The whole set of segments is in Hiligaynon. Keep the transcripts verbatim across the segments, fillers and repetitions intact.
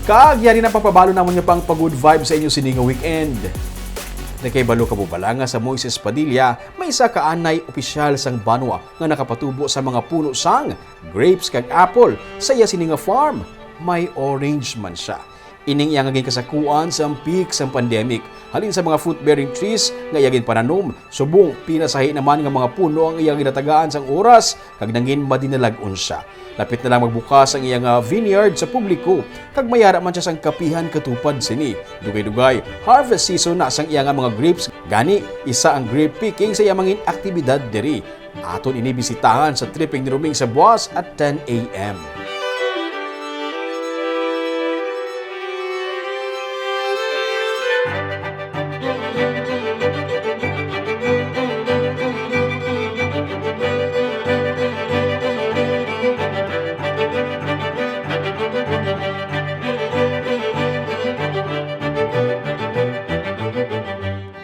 Kag yari na pagpabalo namon nga pang pa-good vibe sa inyo sini nga weekend. Nakahibalo ka mo bala nga sa Moises Padilla, may isa ka anay opisyal sang banwa nga nakapatubo sa mga puno sang grapes kag apple sa iya sini nga farm? May orange man sia. Ining iya nga ginkasakuan sa peak sang pandemic, halin sa mga fruit-bearing trees nga iya ginpananom, subong pinasahi naman nga mga puno ang iya ginatagaan sang oras, kag nangin madinalag-on sia. Lapit na lang magbukas ang iya nga vineyard sa publiko, kag may ara man sia sang kapihan katupad sini. Dugay-dugay, harvest season na sang iya nga mga grapes, gani isa ang grape picking sa iya mangin aktibidad diri. Aton ini bisitahan sa Tripping ni Roming sa buwas at ten a m.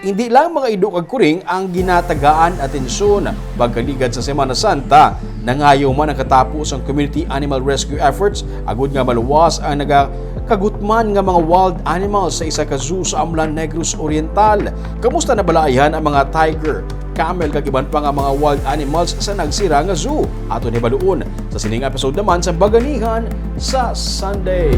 Hindi lang mga ido kag kuring ang ginatagaan atensyon pagkaligad sa Semana Santa. Nangayo man ang katapo sang community animal rescue efforts agud nga maluwas ang nagakagutman nga mga wild animals sa isa ka zoo sa Amlan, Negros Oriental. Kamusta na bala ayhan ang mga tiger, camel kag iban pa nga mga wild animals sa nagsira nga zoo? Aton hibaluon sa sining episode naman sa Baganihan sa Sunday.